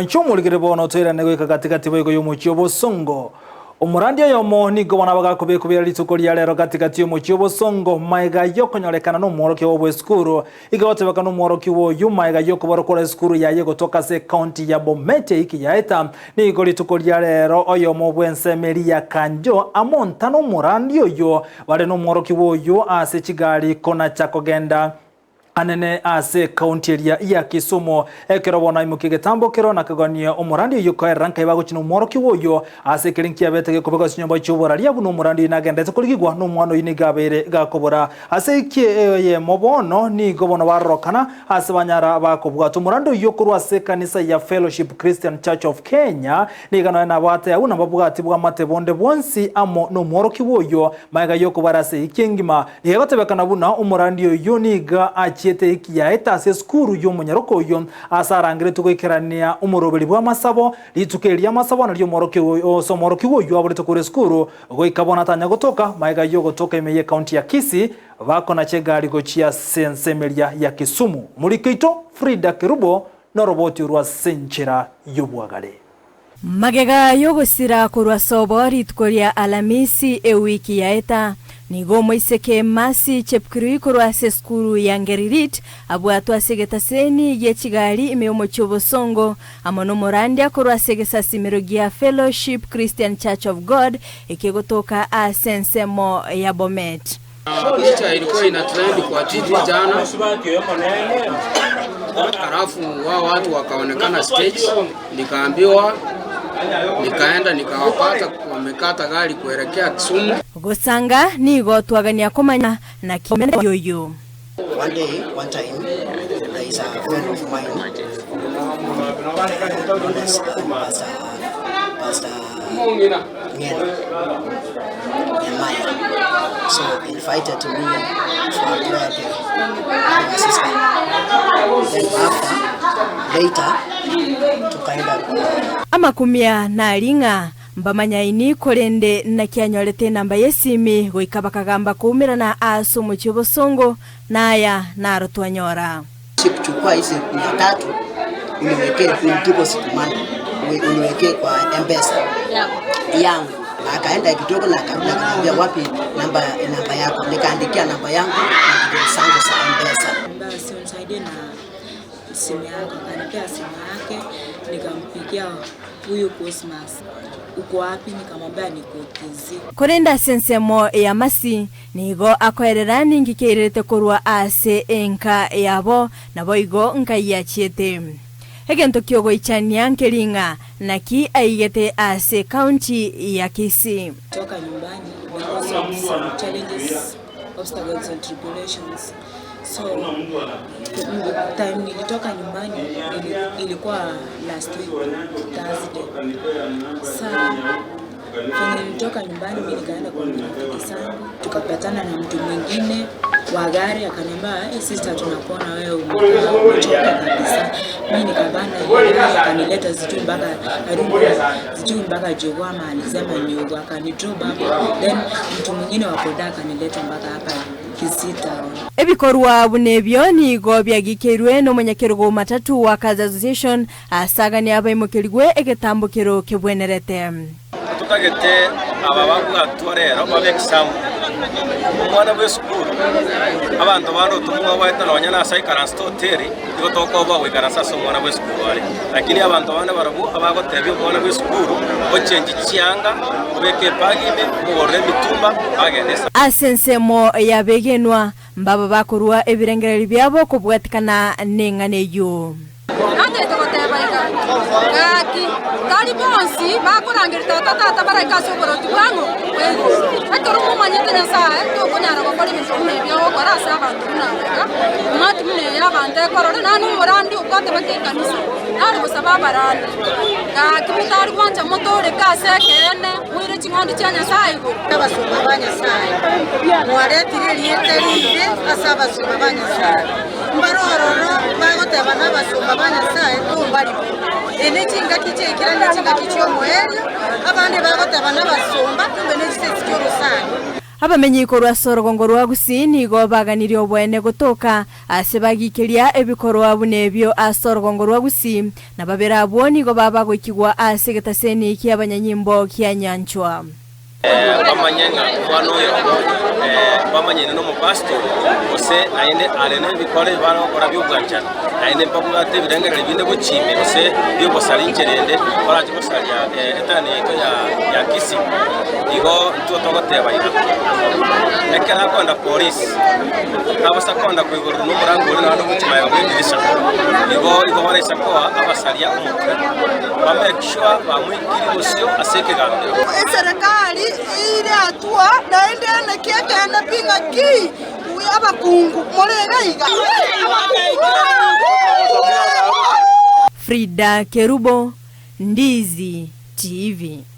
Inche omorikire bono toirane goika gati-gati boigo y'omochie obosongo. Omorandi oyomo nigo bono abagakobekwa rituko ria rero gati-gati y'omochie obosongo maega y'okonyorekana nomworokia obo bw'esukuru. Iga gotebeka nomworokigwa oyio maega y'okobora kore esukuru yaye gotoka ase ekaunti ya Bomet eiki yaeta. Nigo rituko ria rero oyomo bw'ensemo eria ya Kanjo amonta nomorandi oyio bare nomworokigwa oyio ase chigari konacha kogenda anene ase ekaunti eria ya Kisumu. Ekero bono aimokia egetambo kero na keganie omorandi oyio koerera nkai bagochia nomworokigwa oyio ase ekeri nkiabete gekobekwa ase chinyomba chi'oboraria buna omorandi oyio nagenderete korigigwa nomwana oyio nigo abeire gakobora. Ase eki eyemo bono nigo bono barorokana ase banyara bakobwata omorandi oyio korwa ase ekanisa ya Fellowship Christian Church of Kenya nigo nonya nabwate abwo nababwati bw'amate bonde bwonsi amo nomworokigwa oyio Magega y'okobara ase eiki engima, nigo egotebekana buna omorandi oyio nigo achiete eiki yaete ase esukuru y'omonyaroka oyio, aase arangeretwe goikerania omoroberi bw'amasabo. Rituko eri ri'amasabo nario ase omworokigwa oyio aborete korwa esukuru, goika bono atanya gotoka, magega y'ogotoka ime y'ecounty ya Kisii, bakonacha egari gochia ase ensemo eria ya Kisumu. Omoriki oito Frida Kerubo noroboti orwo ase enchera y'obwagare. Magega y'ogosira korwa sobo rituko ria Alamisi ewiki yaeta, nigo omoiseke Mercy Chepkirui korwa ase esukuru ya Ngeririt abwatwe ase egetaseni gie chigari ime y'omochie o Bosongo amo nomorandia korwa ase egesasimero gia Fellowship Christian Church of God ekegotoka ase ensemo ya Bomet. Picha ilikuwa ina trend kwa TV jana, halafu wao watu wakaonekana stage, nikaambiwa, nikaenda nikawapata wamekata gari kuelekea Kisumu. Gosanga nigo twagania komanya naki oyo. One day, one time, there is a friend of mine known as Pastor, Pastor Ngeno Nehemiah. So he invited me for a prayer day with my sister. Then after, later, tukaenda kwa Amakumia nari ng'a mbamanyaini korende naki anyorete enamba y'esimi goika bakagamba koumerana ase omochie o Bosongo na aya naro twanyora. Chukua hizi 300 uniwekee unideposit money uniwekee kwa M-Pesa yangu. Akaenda kidogo na akarudi akaniambia wapi namba yako, nikaandikia namba yangu na details zangu za M-Pesa. Basi unisaidie na simu yako, akanipea simu yake, nikampigia huyu Cosmas, uko wapi? Nikamwambia niko Kisii. Korende ase ensemo ya Masi nigo akoerera ninki keirerete korwa ase enka yabo naboigo nkaiyachiete. Egento kiogoichania nkeri ng'a naki aigete ase county ya Kisii. Toka nyumbani because of some challenges, obstacles and tribulations. So time nilitoka nyumbani ilikuwa last week Thursday. Sa venye nilitoka nyumbani mimi nikaenda kwa marafiki zangu, tukapatana na mtu mwingine wa gari akaniambia, hey, sister, tunakuona wewe umekaa umechoka kabisa. Mimi nikapanda hiyo gari akanileta sijui mpaka I don't know, sijui mpaka Jogoo ama alisema Nyugu, akanidrop hapo, then mtu mwingine wa boda akanileta mpaka hapa Kisii town. Ebikorwa buna ebio nigo biagikeirwe n'omonyakerogo matatu wa Kazi Association asagania abaimokerigwe egetambokero kebwenerete. Tutagete aba babwatwa rero babe example omwana bwa esukuru abanto bande otomwa gwaeta nonya na ase aikaranse hoteli igo tokoboa goikaransa ase omwana bwa esukuru are, lakini abanto bande barabwo abagotebia omwana bwa esukuru ochengi chianga obeke ebag ime omogorere emitumba bagende esa. Ase ensemo yabegenwa mbaba bakorwa ebirengererio biabo kobwatikana n'eng'ana eyio. Natete goteba iga, Gaki, tari bonsi bakorangeria Tata, Tata, baraike ase oboroti bwang'o bwa igoro. Ekero momanyete Nyasae, tokonyara gokora ebinto buna ebi ogokora ase abanto buna aba iga, omwati buna eye y'abanto ekorore, naende omorandi obwate baka ekanisa, nare gosaba abarandi. Gaki motari gwancha motooreke ase ekeene, moire ching'ondi chia Nyasae igoro. Abasomba ba Nyasae, mwaretire erieta riibe ase abasomba ba Nyasae. Mbare ororo bagoteba nabasomba ba Nyasae tombaribo. Eye nechingaki chiaikera ne chingaki chi'omoerio, abande bagoteba nabasomba kumbe nechisesi chi'orosana. Abamenyi korwa ase orogongo rwa Gusii nigo baganirie oboene gotoka ase bagikeria ebikorwa buna ebio ase orogongo rwa Gusii, na babere abwo nigo baba goikigwa ase egetaseni ki'abanyanyimbo kia Nyanchwa. Bamanye ng'a omwana oyo obo bamanyene nomopastor, gose naende are nebikora ebi bare gokora bi'obwanchani, naende mbabwate ebirengererio binde gochia ime gose bi'ogosaria inchera ende barache gosaria etaoni yaito ya Kisii. Igo intwe togoteba iga, ekero akoenda polisi, tabosa koenda koigorerwa nomorango oria naende ogochia magega bw'edirisha, igo igo baraisa koa abasaria omotwe, ba make sure bamoikirie bosio ase ekegambero. Eserekari eire hatua naende naki ekeene pi ng'aki abakungu more iga iga. Frida Kerubo, Ndizi TV.